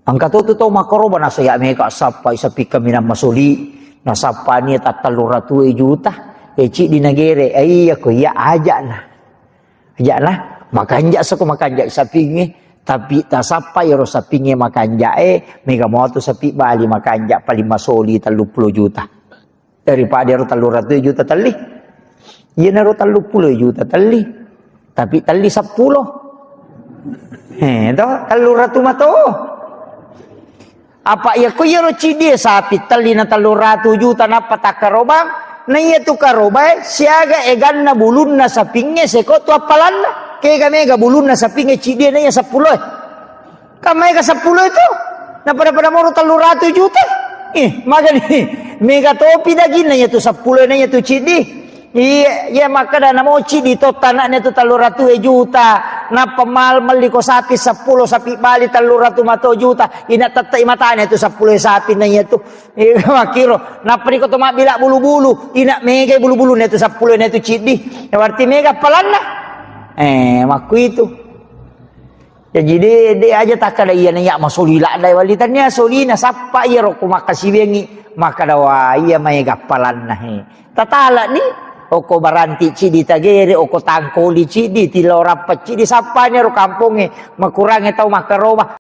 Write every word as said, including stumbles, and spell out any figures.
Engka to tu tau makkaroba nasaya mega sappai sapi kaminang masoli, nasappani tattellu ratu juta, e ciddi nagere, e iya ko iya aja'na. Aja'na, makanja sako makanja sapingnge, tapi tasappa iyaro sapingnge makanja e, mega moto sapi bali makanja paling masoli telluppulo juta. Daripada ero telluratu juta telli. Iyanaro telluppulo juta telli. Tapi telli seppulo. Eh, to, telluratu mato. Apa iya ko iyaro ciddi e sapi telli na telluratu juta nappa takkarobang, na iya tu karobae siaga eganna bulunna sapingnge seko tu appalanna. Kega mega bulunna sapingnge ciddi e na iya seppulo e. Kan maega seppulo itu? Na pada-pada moro telluratu juta. Ih, magani mega topi daginna iya tu seppulo na iya tu ciddi. Iya, iya makkeda namo ciddi to tanaknya tu telluratu juta. Nappa mal melli ko sapi seppulo sapi bali telluratu mato juta. Ina tette matanya tu seppulo sapi na iya tu. Iya makkiro. Nappa riko to mabbila bulu-bulu. Ina mega bulu-bulu na tu seppulo na tu ciddi. Ya berarti mega appalanna. Eh, makku itu. Jaji de, de aja takkada iyana iya masoli ladda wali tania solina sappa iya rokko makkasiwiangngi makkada wa iya maega appalanna he. Tatalani okko baranti ciddi tagere, okko tangkoli ciddi, tilorappa ciddi, sappani ro kampongnge makurangnge tau makkaroba.